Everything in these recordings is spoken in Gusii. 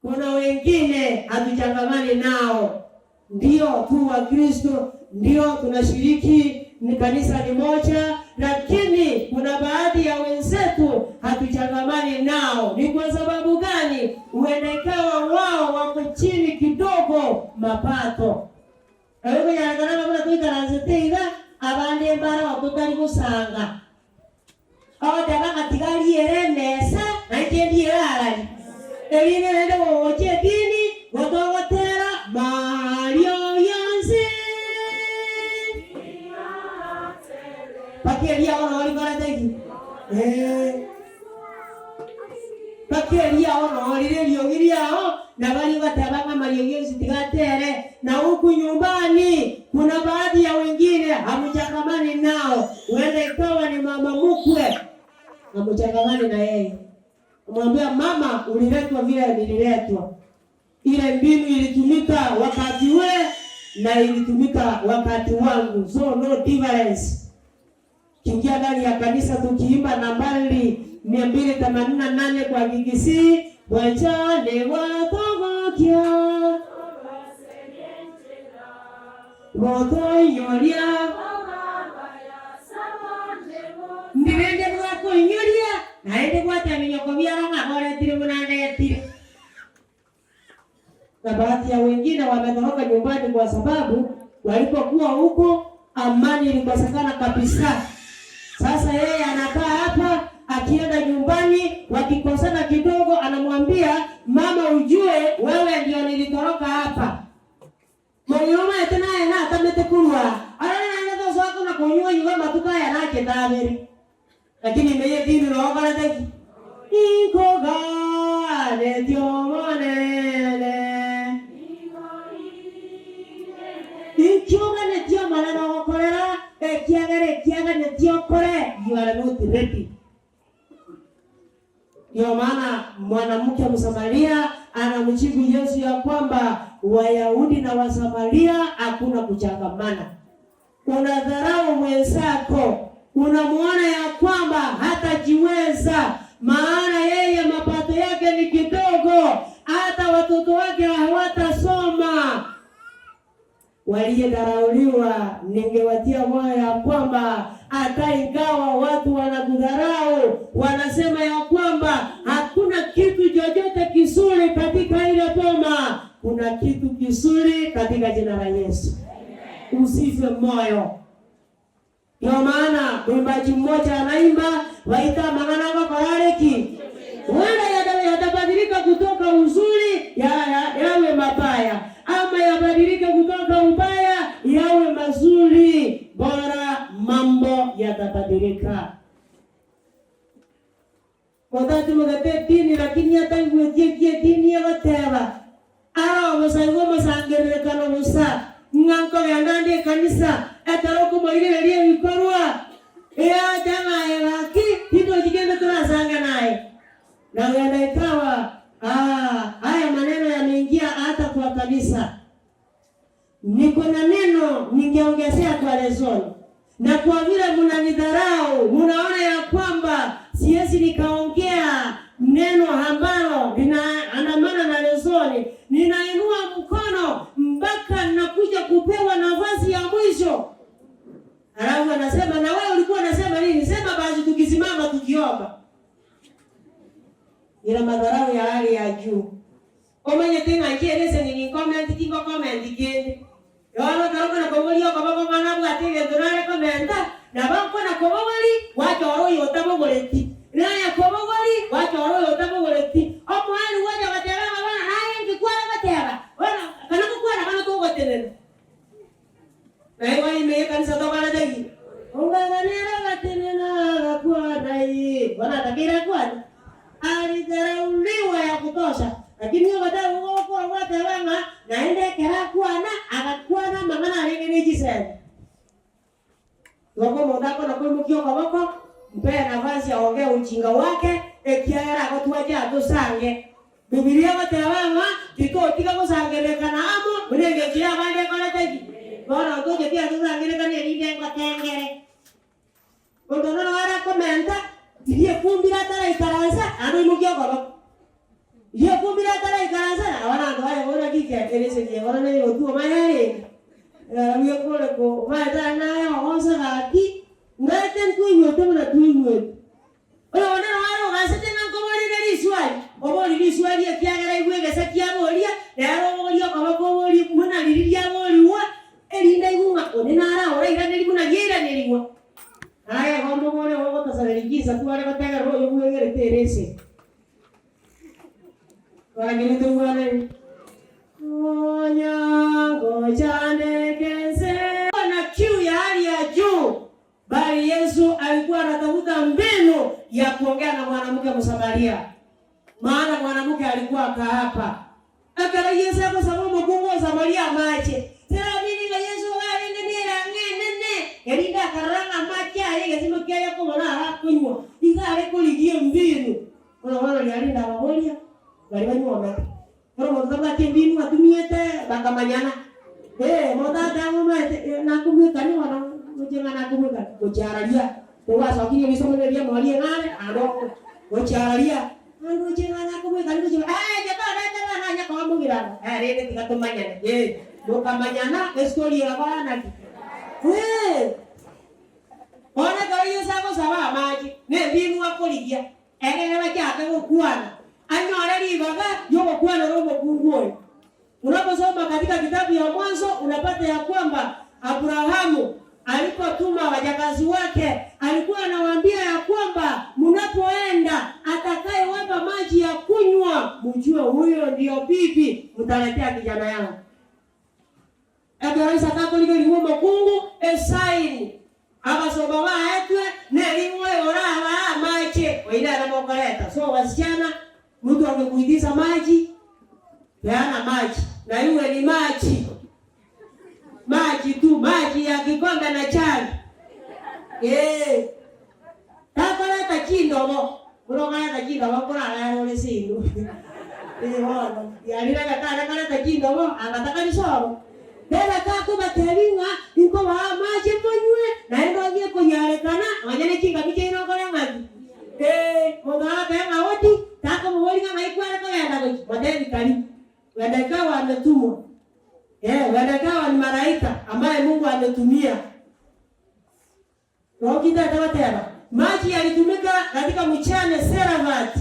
Kuna wengine hatuchangamani nao, ndio tu Wakristo, ndio tunashiriki ni kanisa ni moja, lakini kuna baadhi ya wenzetu hatuchangamani nao. Ni kwa sababu gani? Huenda ikawa wao wako chini kidogo mapato Ebikonyarekana buna toikaransete iga, abande mbarao totari gosanga. Ogoteba ng'a tiga ariere emesa, na inche ndiere arari. Erinde naende gogochia edini, gotogotera Mario yonsi. Mpaka eriago noo rikorete ki? Ee. Mpaka eriao noo rire eriogi riao, na baria goteba ng'a amariogi onsi tiga atere, na huku nyumbani kuna baadhi ya wengine hamuchangamani nao, huenda ikawa ni mama mkwe, hamuchangamani na yeye. Umwambia mama, uliletwa vile nililetwa. Ile mbinu ilitumika wakati ule na ilitumika wakati wangu, so no difference. Kiingia ndani ya kanisa tukiimba nambari 288 kwa Kikisii, bwanchane bwatogokia gotoinyoria mbirende bwakoinyoria naende gwatebia nyoko biara ng'a boretire buna ndetire. Na baadhi ya wengine wametoroka nyumbani kwa sababu walipokuwa huko amani ilikosekana kabisa. Sasa yeye anakaa hapa, akienda nyumbani wakikosana kidogo, anamwambia mama, ujue wewe ndio nilitoroka hapa moriumaete naye natamete kurwa arore naende tosoa na kunywa nyuga matuko aya naketabere lakini meye dini nokorete ki Inkoganetie Omonene. Inki oganetie Omonene ogokorera? Ekiagera ekiaganetie okore, you are not ready. Ndio maana mwanamke Msamaria anamjibu Yesu ya kwamba Wayahudi na Wasamaria hakuna kuchangamana. Unadharau mwenzako, unamuona ya kwamba hatajiweza, maana yeye mapato yake ni kidogo, hata watoto wake hawatasoma. Waliyedharauliwa ningewatia moyo ya kwamba hata ingawa watu wanakudharau, wanasema ya kwamba hakuna kitu chochote kizuri katika ile boma, kuna kitu kizuri katika jina la Yesu. Usife moyo. Ndio maana mwimbaji mmoja anaimba waita mang'ana gokorareki huenda yatabadilika kutoka uzuri ya, ya, yawe mabaya ama yabadilike kutoka ubaya yawe mazuri, bora mambo yatabadilika. Otatimogete edini lakini ataigwetie eki edini egoteba, ara obosaigwa omosangererekano bosa, ng'a nkogenda nde ekanisa, ekero okomoirereria ebikorwa, eacha ng'a aye gaki tindochi kende torasange naye. Na huenda ikawa ah, haya maneno yameingia hata kwa kanisa. Niko na neno ningeongezea kwa lesoni, na kwa vile mnanidharau, mnaona ya kwamba siwezi nikaongea neno ambalo linaandamana na lesoni, ninainua mkono mpaka nakuja kupewa nafasi ya mwisho. Alafu anasema na wewe ulikuwa unasema nini? Sema basi, tukisimama tukiomba. Ila madharau ya hali ya juu omanyete ng'a nchiere nini comment tingo comment kende bono ekero okona koboria okoboko ng'a nabwate egento nare komenta nabo nkona kobogori gwachora oyo otabogoreti naya kobogori gwachora oyo otabogoreti omoerio gwacha goteba ng'a bono naye nki kware goteba bono kana gokwana bono togotenena naye bono ime yekanisa tokorete ki Omwana nere agatenena agakwana ee bono atakeire akwane Alidharauliwa ya kutosha, lakini ogoteba gokora gwateba ng'a naende ekero akwana, agakwana amang'ana arenge ne chisemi. Igo omonto akona koimokia okoboko, mpee nafasi aongee ujinga wake, ekiagera agotwache atosange. Bibilia egoteba ng'a titotiga gosangererekana amo buna engencho y'abande ekorete ki? Bono toche tiatosangererekana erinde ngotengere. Monto onde noyo arakomenta, riria ekumbire ataraikaransa, naende oimokie okoboko. Riria ekumbire ataraikaransa, Ereseni eye neye gotwoma yarenge, ekero gekore ko omanyete aye naye ogosa gaki, ngaete ntwaigwete buna twaigwete. Oyo onde nabo are ogasete ng'a nkoborire riswari, obori riswari ekiagera aigwe egesa kiaboria, nere obogorie okoboko oborie buna riria riaborigwa, erinde aigwe ng'a onde nare aorairaneri buna riairaneriwa. Aye igo omobore ogotosareria chinsa tware gotegerera oyo bwegerete ereseni. Twagire toigwanane. Konya ngochandeke nse. Na kiu ya hali ya juu, bali Yesu alikuwa anatafuta mbinu ya kuongea na mwanamke Msamaria, maana mwanamke alikuwa kahaba. Ekero Yesu agosaba omokungu o Samaria amache, teramini ng'a Yesu igo arenge nerang'o enene, erinde akarora ng'a amache aye egesimo kiaye akobora are akonywa, igo are korigia embinu. Bono bono riarinde ababoria baria banyuomete. Ekero omonto tabwati embinu atumiete, bakamanyana, Ee, omonto agateba omanyete nakomwekania bono, ngochia ng'a nakomwekania, gochia araria, kogwasokirie ebisomo biria bi'emori eng'are, naende okwe, gochia araria, naende ochie ng'a nakomwekania gochia ee inche tondete bono onye koba mogirano, ee rende tiga tomanyane, ee, mokamanyana, estori egakora naki? Ee. Bono ekero Yeso agosaba amache, nembinu akorigia, Ekero bachake gokwana, anyore ribaga ri'ogokwanera omokungu oyo. Unaposoma katika kitabu ya Mwanzo unapata ya kwamba Abrahamu alipotuma wajakazi wake alikuwa anawaambia ya kwamba munapoenda atakayewapa maji ya kunywa mujue huyo ndiyo bibi mtaletea kijana yangu. Ekero Isaka akorigerigwa omokungu esaini, abasomba baetwe nering'o oyo orabaa amache, oyio nere mokoreta. So wasichana, mtu akikuitisha maji, peana maji, na iwe ni maji maji tu, maji ya kikombe na chai eh. Takoreta chindobo, buna okoreta chindobo nkorarere ore singo eh bono, riarire gatare koreta chindobo agataka risobo. Rebeka akobatebia ng'a inkobaa amache monywe, naende onye ekonyarekana, nonya ne chingabi chiaino nkore ng'aki? Ee, monto agateba ng'a oti, takomoboria ng'a ng'ai kware kogenda gochia, motebi karibu. Rebeka ametumwa, ee, Rebeka ni malaika ambaye Mungu ametumia. Naki tata goteba, Maji yalitumika katika mchane Serafati.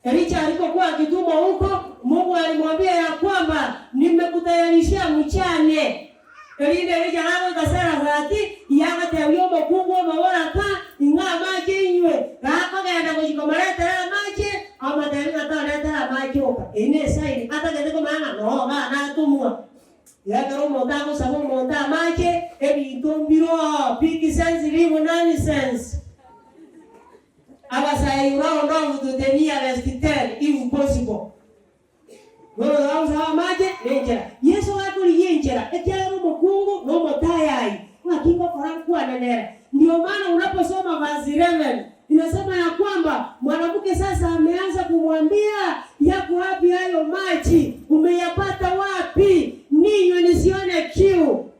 Elija alipokuwa akitumwa huko, Mungu alimwambia ya kwamba nimekutayarishia mchane. Erinde Elija gagoika Serafati, yagatebia omokungu omoboraka, Ing'a amache inywe. Gakogenda gochia komoretera amache, amotebia ng'a toretera amache oka. Eyio nesaini atagete komanya ng'a noo bana atomwa. Ekero omonto agosaba omonto amache, ebinto mbire oo, big sense leave nonsense. Abasae you round off to the nearest ten if possible. Bono bagosaba amache nenchera. Yeso gakorigia enchera, ekiagera omokungu nomotayayi, ng'aki ngokora nkwane nere. Ndio maana unaposoma verse 11 inasema ya kwamba mwanamke sasa ameanza kumwambia yako wapi hayo maji, umeyapata wapi ninywe nisione kiu.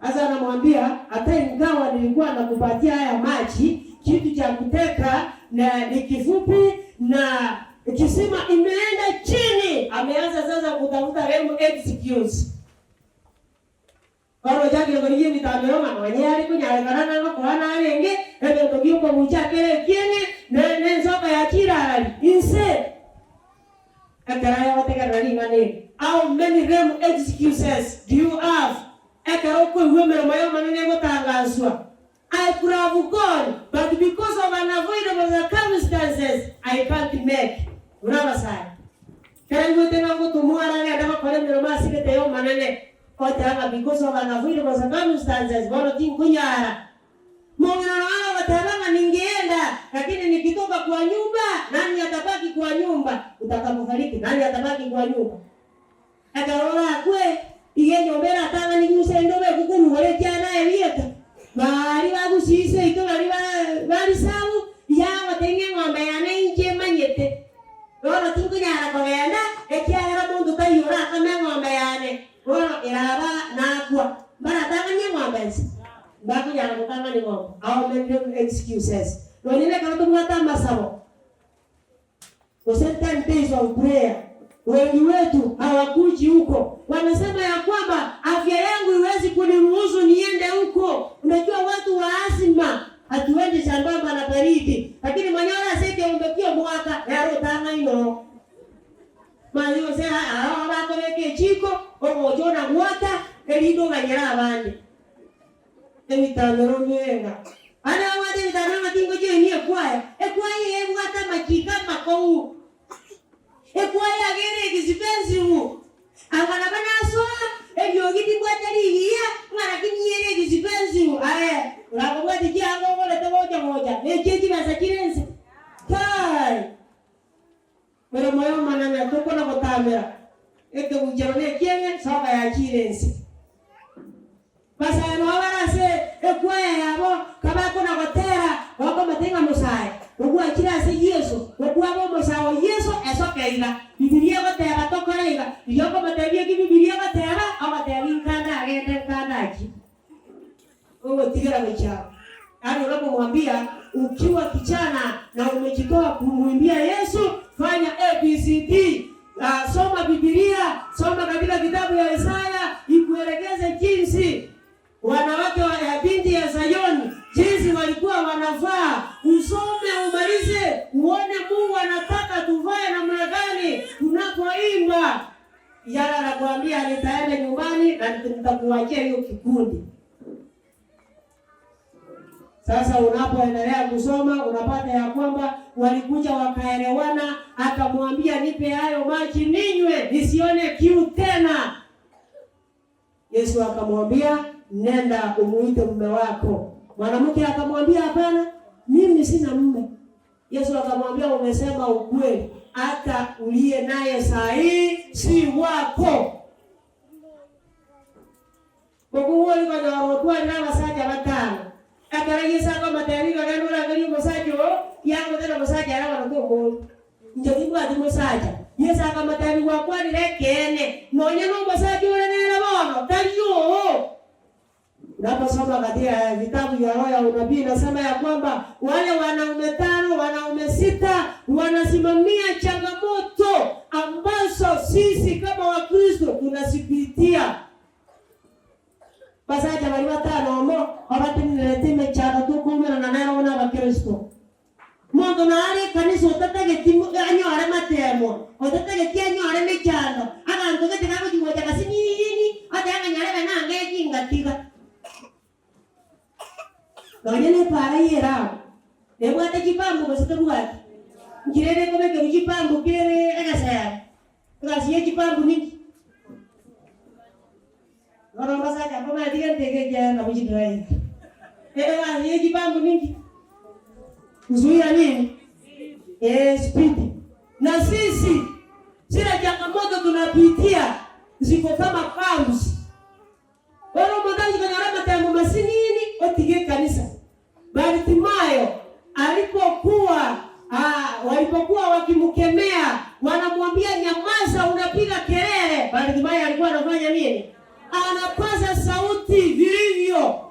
Sasa anamwambia hata ingawa nilikuwa nakupatia haya maji, kitu cha kuteka na ni kifupi na kisima imeenda chini. Ameanza sasa kutafuta lame excuse. Bono ochakire korigia ebitamero ng'a nonye yare konyarekana nagokoa narenge, egento gi'okobucha kere ekieng'e, na nensoko ya chirarari inse. Ekero aye ogotegerera ring'ana eri, How many lame excuses do you have? Ekero okoigwa emeremo y'Omonene egotanganswa, I could have gone, but because of unavoidable circumstances, I can't make. Buna abasae, ekero aigwete ng'a ngotomwa aragende gokora emeremo ase egete y'Omonene, oteba ng'a because of unavoidable circumstances, bono tinkonyara. Mong'ina nonya ogoteba ng'a ningeenda, lakini nikitoka kwa nyumba, nani atabaki kwa nyumba? Utakapofariki, nani atabaki kwa nyumba? Ekero orakwe, iga enyomba eratang'ani gusa ende obekwe korwa igoro ekiagera aye rieta. Baria bagusii seito baria ba ba risabu, yagotebia ng'a eng'ombe yane inche emanyete, bono tinkonyara kogenda, ekiagera monto taiyo orakame eng'ombe yane, bono eraba nakwa. Mbaratang'anie eng'ombe inse? Mbakonyara gotang'ania eng'ombe. How many excuses? Nonye nekero tobwate amasabo, gose ten days of prayer. Wengi wetu hawakuji huko, wanasema ya kwamba afya yangu iwezi kuniruhusu niende huko. Unajua watu wa asima hatuendi sambamba na baridi, lakini manyora aseke umbekio mwaka yarotang'aino mayose aho bakobeka echiko ogocha onagwata erinde oganyera abande ebitamero mienga ande babwate ebitamero ng'a tingochia oinie ekwaya ekwaya eye ebwate amachiko amakong'u Ekwaya ere expensive, anga nabo nasoa eriogi timbwate rigiya ng'a lakini ere expensive aye orakobwati chianga ogorete gocha gocha nechie chibesa chire nse kai. Meremo ya omonene tokona gotamera ekeguchero na ekieng'e soka yachire nse. Basae nao bare ase ekwaya yabo, kabakona gotera, bakomate ng'a Mosae, ogwachire ase Yeso, okwaba omosae o Yeso, esoke iga. Bibilia egoteba tokore iga. Riria okomotebia eki Bibilia egoteba, ogotebia inkande agende nkande achie. Ogotigera gochia abo. Yaani unapomwambia ukiwa kichana na umejitoa kumuimbia Yesu, fanya ABCD. Uh, soma Biblia, soma katika kitabu ya Isaya ikuelekeze jinsi wanawake wa ya binti ya Sayoni jinsi walikuwa wanavaa. Usome umalize, uone Mungu anataka tuvae namna gani tunapoimba. Yala anakuambia nitaenda nyumbani na nitakuachia hiyo kikundi. Sasa unapoendelea kusoma unapata ya kwamba walikuja wakaelewana, akamwambia nipe hayo maji ninywe nisione kiu tena. Yesu akamwambia nenda umuite mume wako. Mwanamke akamwambia hapana, mimi sina mume. Yesu akamwambia umesema ukweli, hata uliye naye saa hii si wako. Kokuwa konyora otwarire abasacha batano ekero Yeso akomotebi iga genda orangerie omosacha oo yagotera omosacha ere bono tokoria inche timbwati mosacha. Yeso akamotebia gwakwanire ekeene nonya na omosacha ore nere bono tari oo. Unaposoma katika vitabu vya roho ya unabii inasema ya kwamba wale wanaume tano, wanaume sita wanasimamia changamoto ambazo sisi kama Wakristo tunazipitia. Basacha baria batano omo abatenenerete emechando tokoumerana nero buna Abakristo. Monto nare ekanisa otatageti anyore matemo, otatageti anyore mechando, abanto gete bagochi gocha gase nini, oteba ng'a nyarebe nange eki ngatiga. Nonya na epaara y'eramu nebwate chipambu gose tebwati? Nki rende ekobekerwa chipambu kere egesero? Egasi ye chipambu ninki? Bono abasacha mbamaeti gento eke ekiagera nabo chidrive. Egasi ye chipambu ninki? Kuzuia nini? Eh, speed. Na sisi zile changamoto tunapitia ziko kama pumps. Bono omonto agochi konyora amatemo masinini otige ekanisa. Bartimayo alipokuwa ah, walipokuwa wakimkemea wanamwambia nyamaza, unapiga kelele. Bartimayo alikuwa anafanya nini? Anapaza sauti vilivyo.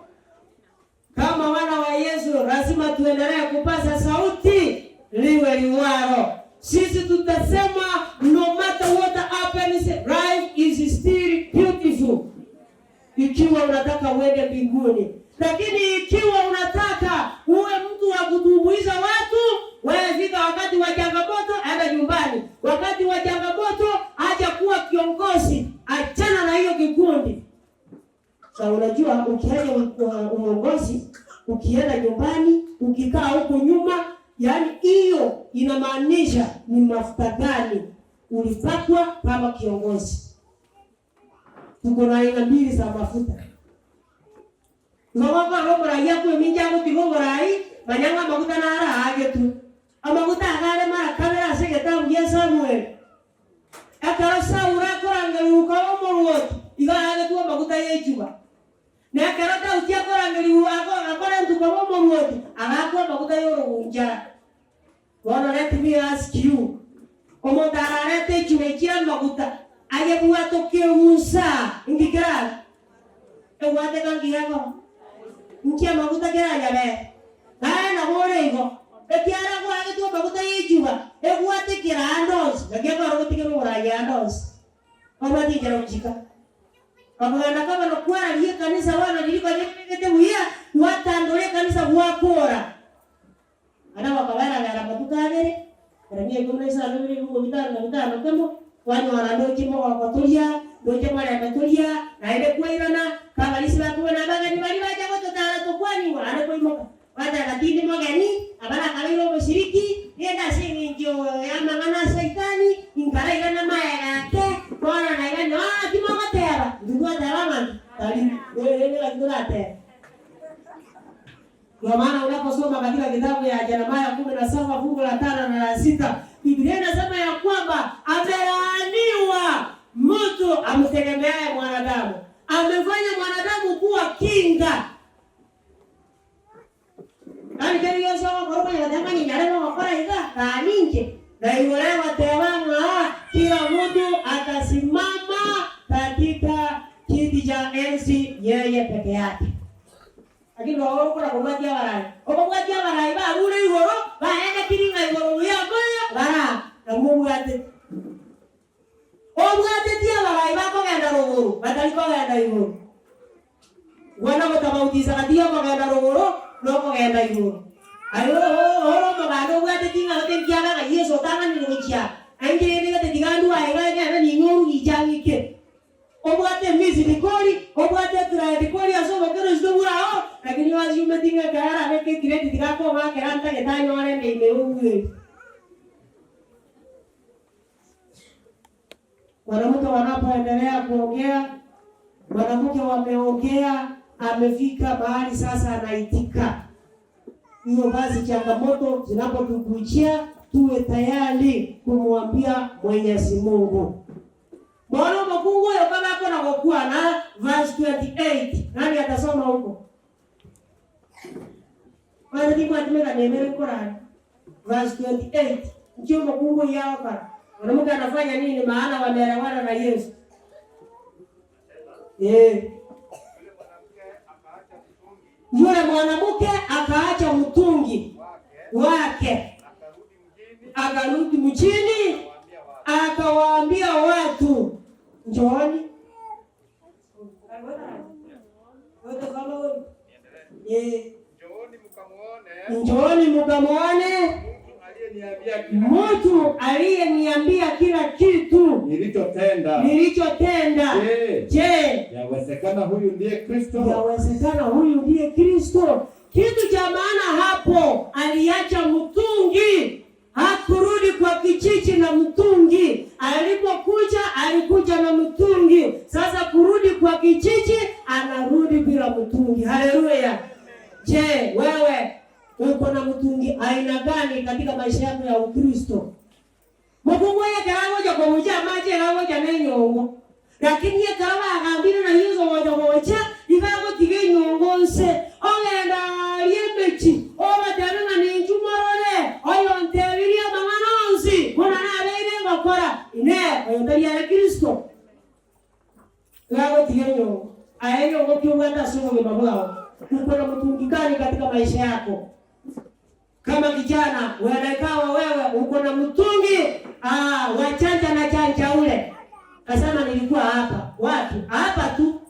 Kama wana wa Yesu lazima tuendelee kupaza sauti liwe liwalo. Sisi tutasema no matter what happens, life is still beautiful. Ikiwa unataka uende mbinguni, lakini ikiwa unataka uwe mtu wa kutumbuiza watu, wewe fika wakati wa changamoto, enda nyumbani. Wakati wa changamoto, acha kuwa kiongozi, achana na hiyo kikundi. Sasa unajua ukiacha uongozi, ukienda nyumbani, ukikaa huko nyuma, yaani hiyo inamaanisha ni mafuta gani ulipakwa kama kiongozi. Tuko na aina mbili za mafuta. Ngogoka roborai akwemincha agotiga oborai, manya ng'a amaguta naro aage tu. Amaguta agare mara kabere ase egetabu gia Samuel. Ekero Saulo akorangerigwa koba omorwoti, igo aagetwe amaguta y'echuba. Na ekero Daudi akorangerigwa akorentwe koba omorwoti, agaakwa amaguta y'orogunchara. Bono let me ask you, omonto ararete echuba echire amaguta, ayebwate okegunsa, inki kerabe? Egwateka nki gekora? Nki amaguta keranyabere? Naye nabo ore igo. Ekiagera gwagetwe amaguta y'echuba, egwatekera aande onsi, naki ekero ogotigera oboraai aande onsi, obwate enchera gochika. Okogenda koba nokwararia ekanisa bono riria konyebegete buya, gwatandora ekanisa gwakora. Ana gokobera-bera amatuko abere, Yeremia ikomi na isano ibere ebibugo bitano na bitano kemo, kwanyora ndoche mogoko toria, ndoche morembe toria, naende kwairana, kabarisia bakobua na abageni baria bacha gototara tokwanigwa, naende kwaimoka, gwateba tindi mogeni, aba nakabeire omoshiriki, rende ase engencho y'amang'ana a Saitani, inkarairana magega ake, bono nairane, oo timogoteba, intwe twateba ng'a nki? Tari, rende naki toratebe? Ndio maana unaposoma katika kitabu ya Jeremiah 17 fungu la tano na la sita, Biblia inasema ya kwamba amelaaniwa mtu amtegemeaye mwanadamu, amefanya mwanadamu kuwa kinga. Yaani keri gionsi ogokora omanye goteba ng'a ninyare gogokora iga, kaa ninche. Na igoro egoteba ng'a kila mtu atasimama katika kiti cha enzi yeye peke yake. Lakini roho ogokora kobwatia abarai, okobwatia abarai barure igoro, baenekiri ng'a igoro buya mbuya bara, nabwo obwateti. Obwateti abarai bakogenda rogoro, batari kogenda igoro. Bwana gotabautisa gati y'okogenda rogoro na okogenda igoro. Aye ore omoganda obwateti ng'a gose nkiaga ng'a Yeso otang'anire gochia, nainche rende gete tiga ndue aiga ng'ende ning'e orugicha ng'ike. Obwate emisiri kori, obwate etredi kori ase obokeresito bwao, lakini oasiumeti ng'a ekero arabeke ekredi tiga akong'akera ntagete anyore ende ime y'obweri. Mwanamke wanapoendelea kuongea, mwanamke wameongea, amefika mahali sasa anaitika. Hivyo basi changamoto zinapotukujia tuwe tayari kumwambia Mwenyezi Mungu. Bono omokungu oyo kabe akona gokwana, verse 28, nani atasoma huko? Kwanza timbwati emegano ebere nkorare. Verse 28, nki omokungu oyio agokora? Mwanamke anafanya nini maana wameelewana na Yesu? Eh. Yule mwanamke akaacha mtungi wake akarudi mjini akawaambia watu, njooni. Njooni mukamwone mtu aliyeniambia kila kitu nilichotenda. Nilichotenda. Je, yawezekana huyu ndiye Kristo? Yawezekana huyu ndiye Kristo? Kitu cha maana hapo, aliacha mtungi, hakurudi kwa kijiji na mtungi. Alipokuja alikuja na mtungi. Sasa kurudi kwa kijiji, anarudi bila mtungi. Haleluya! Je, wewe uko na mtungi aina gani katika maisha yako ya Ukristo? Mokungu ekero agocha kobucha amache iga agocha na enyongo, Lakini ekero bagambire na Yeso gocha gocha, iga agotiga enyongo nse, ogenda aaria emechie, obatebia ng'a ninchu morore oyontebirie amang'ana onsi buna nabeire ngokora. Inee! Oyo tari ere Kristo? Iga agotiga enyongo. Aye enyongo ki obwate ase obogima bwao? Uko na mtungi gani katika maisha yako? Kama kijana huenda ikawa wewe uko na mtungi ah, wa chanja na chanja ule. Kasema nilikuwa hapa. Wapi? Hapa tu.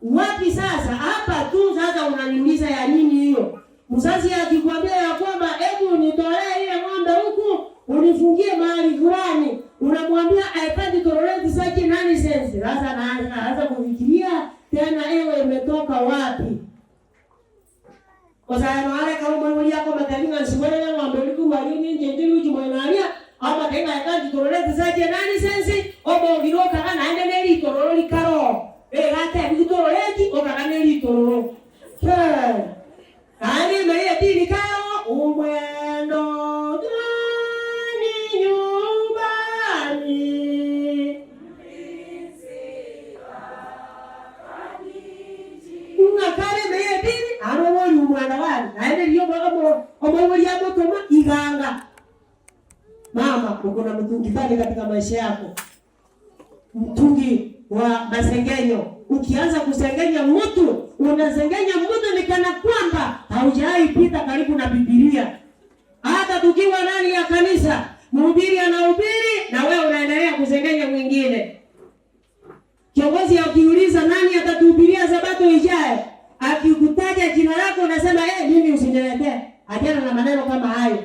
Wapi sasa? Hapa tu sasa unaniuliza ya nini hiyo? Mzazi akikwambia ya kwamba hebu nitolee ile ng'ombe huku unifungie mahali fulani, unamwambia I can't tolerate such nonsense. Sasa anaanza kufikiria tena, ewe imetoka wapi? Gose nore ekero omoibori akomotebi ng'a nsiborere eng'ombe eria korwa aria ninche inche ruchi moino aria, amotebi ng'a I can't tolerate such a nonsense, omong'ina okaga naende ne ritororo rikare oo. Iga atebiwu tororeti, okaga ne ritororo. Hee! Naende ime y'edini kare oo, omwendo gani nyumbani. Ng'a kare ime y'edini aro obori omwana wane, naende riria omoibori amotoma iganga. Mama, uko na mtungi gani katika maisha yako? Mtungi wa masengenyo. Ukianza kusengenya mtu, unasengenya mtu ni kana kwamba haujawahi pita karibu na Biblia. Hata tukiwa ndani ya kanisa, mhubiri anahubiri na wewe unaendelea kusengenya mwingine. Kiongozi akiuliza nani atatuhubiria sabato ijayo, akikutaja jina lako unasema eh, mimi usiniletee. Achana na maneno kama hayo.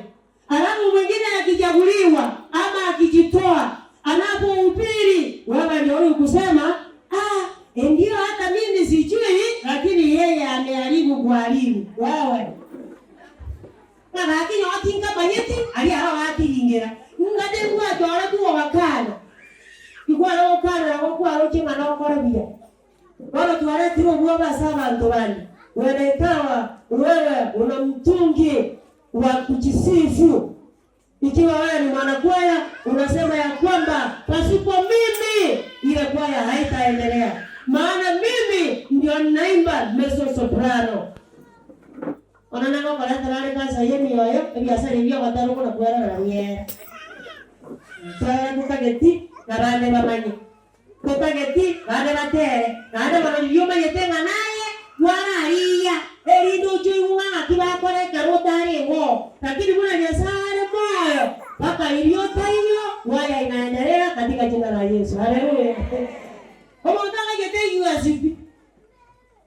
Alafu mwingine akichaguliwa ama akijitoa, anapohubiri wewe ndio huyu kusema ah, ndio hata mimi sijui, lakini yeye ameharibu kuharibu wewe ng'aki nyoa tinkamanyeti aria aro gatiringera ng'ate ngwachora tuogakana ikware gokana nabo kwaroche ng'a nokore buya bono twaretire obwoba ase abanto bande wena ikawa wewe una mtungi wa kujisifu ikiwa wewe ni mwanakwaya unasema ya kwamba pasipo mimi ile kwaya haitaendelea, maana mimi ndio ninaimba mezzo soprano ona nagokoretera are kansa ya emioyo ebiasara ebi ogoteba okona kwerorera miere twere totageti na bande bamanye totageti bande batere naende bono riria omanyete ng'a naye twararigia erinde oche oigwe ng'a ng'aki bakora ekero otare igo lakini buna Nyasaye are moyo mpaka riria otaiyo kwaya inaendelea katika jina la Yesu haleluya omonto ang'achete USB.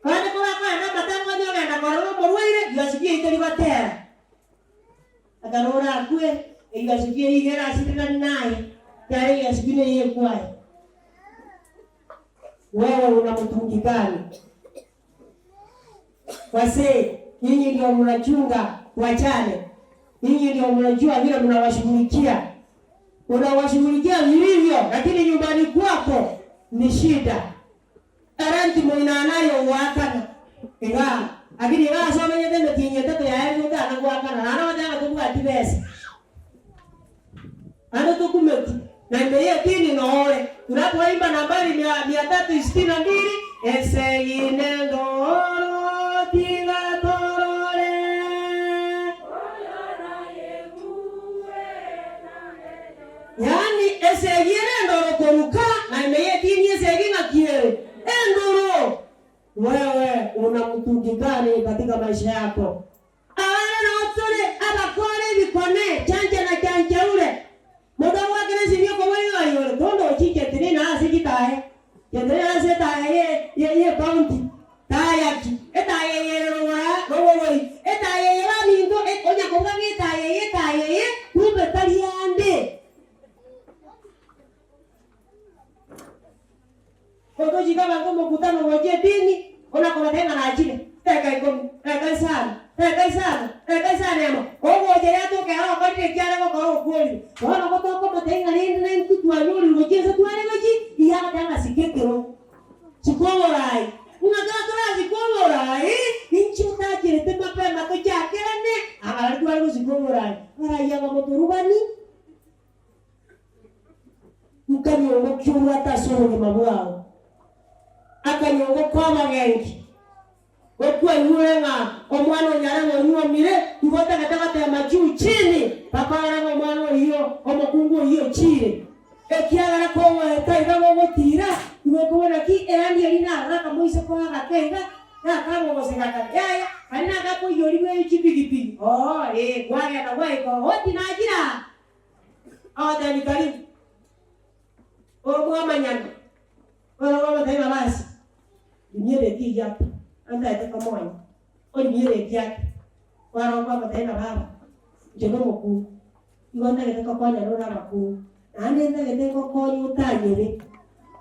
Naende kobakoenda amatango onye ogenda korora omorwaire, Yosefu yaito rigotera, Ekero orakwe, Yosefu eyio iga erasirekane naye, ekiagera Yosefu neye ekwaye. Wewe una mtungi gani? Wazee, nyinyi ndio mnachunga wajane, nyinyi ndio mnajua vile mnawashughulikia. Unawashughulikia vilivyo, lakini nyumbani kwako ni shida. Ere ntimoina naye ogoakana igaa, lakini iga ase omenyete emetienyi etato yaye nigo otana goakana, naende ogoteba ng'a tobwati besa. Naende tokumeti, na ime y'edini noo ore. Tunapoimba nambari mia, mia tatu sitini na mbili, Esegi nendoro tiga torore. Yaani esegi ere endoro koruka, na ime y'edini esegi ng'aki ere? Endoro. Wewe una mtungi gani katika maisha yako? Abana nao tore abakora ebikone chancha na chanchaure. Monto agoakera esimi okobora ng'a aye ore tondochi inche tinina ase chitae, inche tinina ase etae ye ye ye county, taya ki? Etaya eye ere rogoro aa rogoro ii, etaya eye baminto e onya kobuga ng'a etaya eye etaya eye kumbe tari ande. Otochika abanto omokutano gochia edini, buna kobatebia ng'a nachire, dakika ikomi, dakika isano, dakika isano, dakika isano emo, ogocha yatoka ere okorire eki are gokora okworire. Bono gotokomotebia ng'a rende naintwe twanyorire gochia ase tware gochia, igo agoteba ng'a sika ekerogo, sika oborai. Ng'a ekero torasike oborai, inche otacherete mapema tochakerane, abaria tware gosika oborai, abarai aba motorubani. Nkanyongo ki obwate ase obogima bwao? Akanyongo k'obogenki, gokwaigure ng'a omwana onyare onyuomire, igo otagete gotema juu chini mpaka orore ng'a omwana oyio, omokungu oyio ochiire. Ekiagera kogoeta iga gogotiira, igo okobona ki erandi eria narora akamoiseke oo agake iga, nakagogoseka kare, yaya, karia nagakoiyorigwa chipigipigi, oo ee, kwagenda gwaika oo, oti nachire aa. Agotebi karibu, omwamanyana, bono gogoteba ng'a basi, rimia ereti eyio ake, antaete komonya, orimie ereti ake, bono nkomotebia ng'a baba, inche nomokungu, igo ntagete ngokonyane ore abakungu, naende ntagete ngokonye otanyebe,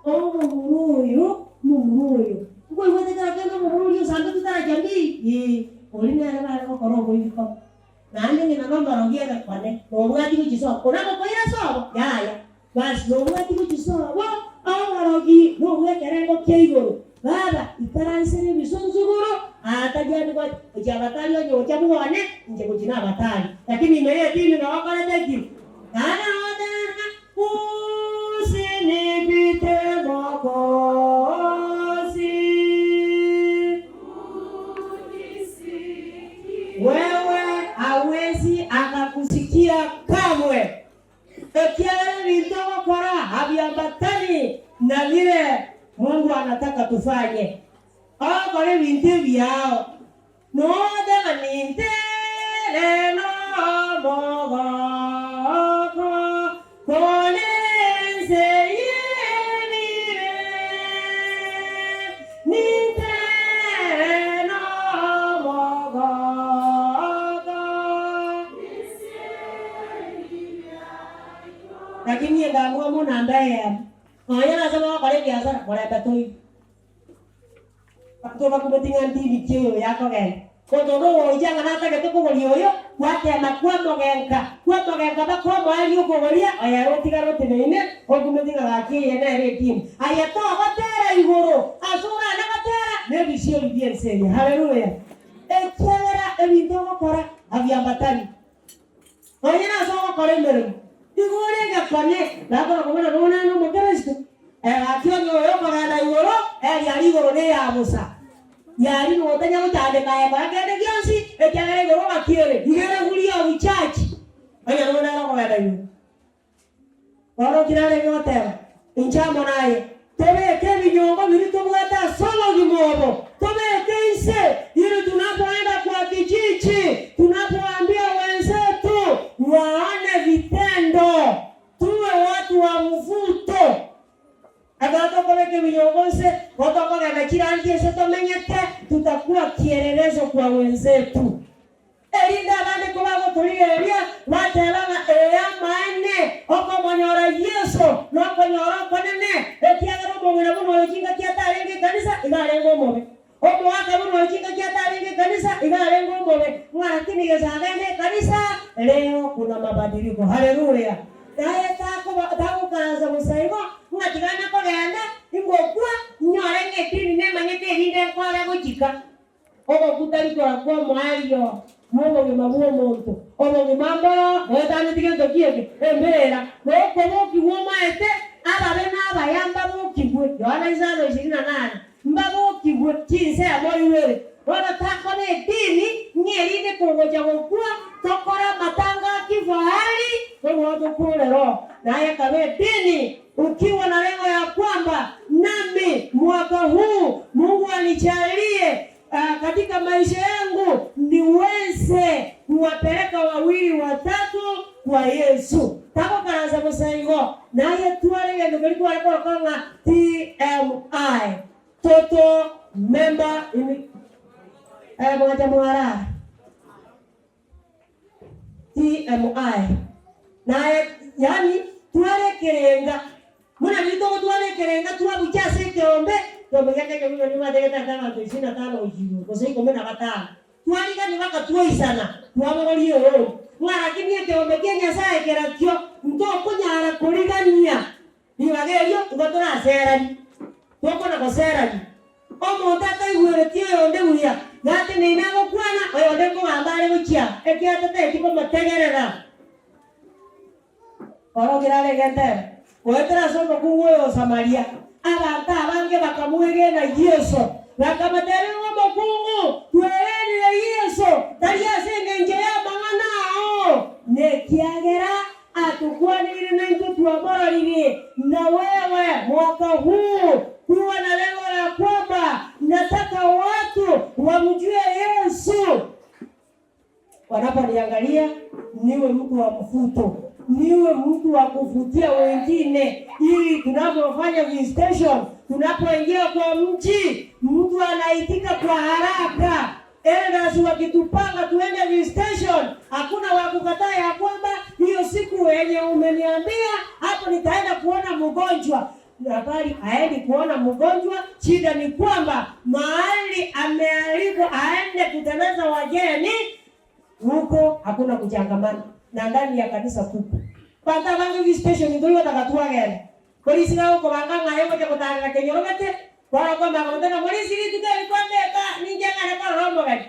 omomura oyo, omomura oyo, nkoigwete kera kende omomura oria osambetwe taracha mbii? Ee, oria nere bare gokora oboibi koba. Naende ng'ina nomorogi egekone, nobwati gochia sobo. Konagokoira sobo? Yaya. Basi nobwati gochia sobo, omorogi nobw'ekerengo kia igoro. Baba, ikaransera ebisunsuguru, aa tari ande gocha, gochia abatari onye gochia bwone, inche gochia nabatari. Lakini ime y'etini nokorete ki? Naende nogoteba ng'a usinipite Mokozi. Wewe hawezi akakusikia kamwe, ekiagera ebinto ogokora habiambatani na bire Mungu anataka tufanye. Ogokora ebinto ebiao, noteba nintere no. Nomogoko kore ense y'ebibe, nintere nomogoko. Lakini endamwamu namba eyemo, nonya nase bagokora ebiasara, morembe toiyo. Abanto bakumeti ng'a ndini ki oyo yakogenda. Monto onde ogoicha ng'a natagete kogoria oyo, gwateema kwamogenka, kwamogenka mpaka omoerio okogoria, oyo ere otigare oteneine, okumeti ng'a gaki eye nere edini. Aye togotera igoro ase orane gotera nebisieri bi'ense eye. Haleluya! Ekiagera ebinto ogokora abiambatani. Nonya nase ogokora emeremo, nigo ore egekone, nakora kobuna bono nere nomokristo, egaki onye oyo okogenda igoro, eria aria igoro neya bosa. Yari notanya gochandeka aye kora kende gionsi, ekiagera igoro ng'aki ere, iga ere free of charge, onye bono nere okogenda igoro. Bono kera arenge goteba, Inche amo naye, tobeke ebinyongo biria tobwate ase obogima obo, tobeke inse, ili tunapoenda kwa kijiji, tunapoambia wenzetu waone vitendo, tuwe watu wa mvuto. Ekero tokobeka ebinyongo inse, gotokogenda chirangi ase tomenyete, tutakuwa kielelezo kwa wenzetu. Erinde abande kobagotorigereria, bateba ng'a ee amaene, okomonyora Yeso nokonyora okonene, ekiagera omong'ina buna oyo chingaki atarenge ekanisa, iga arenge omobe. Omoaka buna oyo chingaki atarenge ekanisa, iga arenge omobe. Ng'a lakini gesa agende ekanisa, leo kuna mabadiliko. Haleluya! Naye takoba tagokaransa bosa igo, ng'a tiga nakogenda, ingokwa, inyore ng'a edini nemanyete erinde nkore gochika. Ogoku tari kora kw'omoerio bw'obogima bw'omonto. Obogima mboro boetaneti gento ki eke? Embeera. Nokobokigwa omaete, ababe na abaya mbabokigwe, Yohana 5:28, mbabokigwe chinsemo ibere. Bono takoba edini ng'a erinde kogocha gokwa tokore amatanga a kifahari, tobua tokurera oo. Naye kaba edini Ukiwa na lengo ya kwamba nami mwaka huu Mungu anijalie katika maisha yangu niweze kuwapeleka wawili watatu kwa Yesu. Tagokaransa bosa igo, naye tware egento keria kware koroka ng'a TMI, Total Member in mwancha mwarara. TMI. Naye, yaani, tware ekerenga, buna riria togotwara ekerenga twabucha ase ekeombe, ekeombe gia Kenya buna nibatebete ase abanto isini na tano gochia igoro, gose ikomi na batano. Twarigania mpaka twaisana, twabogoria erori, ng'a lakini ekeombe kia Nyasaye kerakio, ntokonyara korigania Ribaga erio igo toraseranie, tokona goserania. Omonto ataigwereti oyonde buya, gateneine agokwana, oyonde nkogamba are gochia, ekiagera tataeti komotegerera. Orokire are egentebe, goetera ase omokungu oyo o Samaria, abanto abange bakamwegena Yeso, bakamoteebia ng'a omokungu, twegenire Yeso, tari ase engencho y'amang'ana ao, nekiagera Atokwaneire naintwe twamororire, na wewe mwaka huu kuwa na lengo la kwamba nataka watu wamjue Yesu. Wanaponiangalia niwe mtu wa mvuto, niwe mtu wa kuvutia wengine, ili tunapofanya visitation, tunapoingia kwa mji, mtu anaitika kwa haraka. Elders wakitupanga tuende visitation, hakuna wa kukataa ya kwamba hiyo siku yenye umeniambia hapo nitaenda kuona mgonjwa. Habari haendi kuona mgonjwa, shida ni kwamba mahali amealikwa aende kutangaza wageni huko hakuna kuchangamana na ndani ya kanisa kuko banta bange visitation ndio watakatuagenda Polisi gagokobanga ng'a aye ogocha gotaarera kenyoro gete, kwara kwamanya gotenena morisi rituko eri kwambeka, ninche ng'ane korora omogeni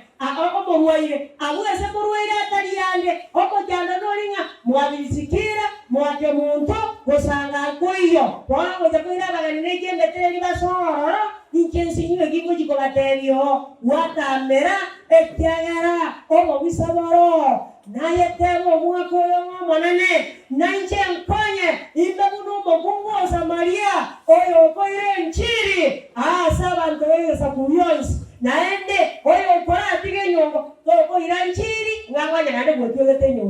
omorwaire. Agwo ase morwaire atari ande, omochando nori ng'a mwabirisikire, moake monto, gosanga nkoiyo. Bono ngocha koira abageni ne chiembetereri basoe ororo, inche nsinywe ki ngochia kobatebia oo, gwatamera, ekiagera obobisa boroo. Naye teba omwaka oyo ng'Omonene, nainche nkonye imbe buna omokungu o Samaria, oyo okoira enchiri aase abanto b'egesaku bionsi, naende oyo okoratige enyomba, tokoira nchiri, ng'a nkonye naende gwetwegete enyomba.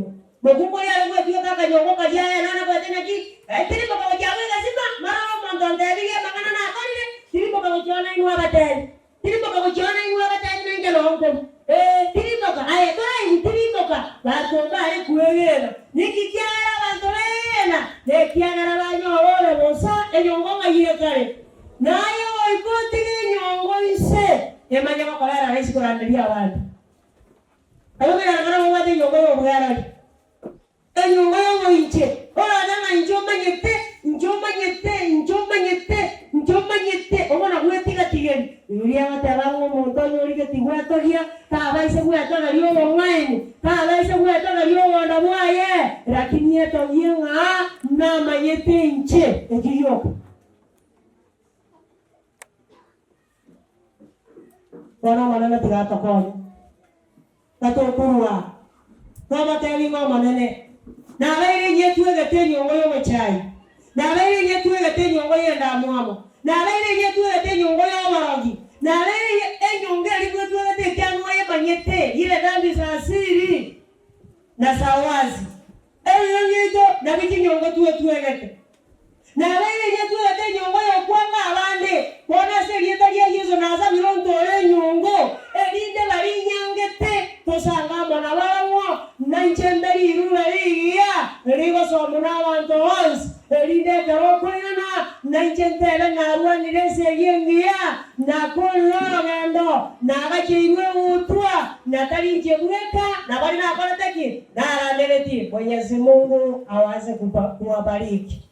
gochia oo nainwe abateri, tirimboka gochia oo nainwe abateri nainche noo nkorwa. Ee, tirimboka, aye toraigwe, tirimboka. Banto mbare kwegena. Niki kiagera abanto begena? Nekiagera banyora ore bosa, enyongo ng'ayire kare. Naye goika otige enyongo inse, emanye gokorera rahisi koranderia abande. Abwo konyarekana babwate enyongo y'obwerori. Enyongo y'oboinche, orache ng'a inche omanyete, inche omanyete, inche omanyete, inche omanyete, obo nabwo etigatigeri. Bibilia egoteba ng'a omonto onye origetie gwetogia, tabaise gwetogeria obong'aini, tabaise gwetogeria obonda bwaye, lakini etogie ng'a namanyete inche, ekio gioka. Bono Omonene tiga atokonye, gatokorua twamotebi ng'a Omonene, nabeire inye twegete enyongo y'obochai, nabeire inye twegete enyongo y'endamwamu, nabeire inye twegete enyongo y'oborogi, nabeire inye enyongo eria twetwegete ekiagera oyemanyete, ile dhambi za asili na za wazi. Ebibe biaito nabio chinyongo twetwegete. Nabeire inye twegete enyongo y'okwanga abande, bono ase erieta ria Yeso nasabire ontore enyongo, erinde barinyangete tosange amo nabarabwo, nainche mbe rirube rigiya rigosomwa nabanto bonsi, erinde ekero okoirana, nainche ntebe narwanire esegi engiya, Nakoorire orogendo, nagacheirwe egutwa, na tari inche bweka, na baria nakorete ki? Naranderetie. Mwenyezi Mungu awaze kuwabariki.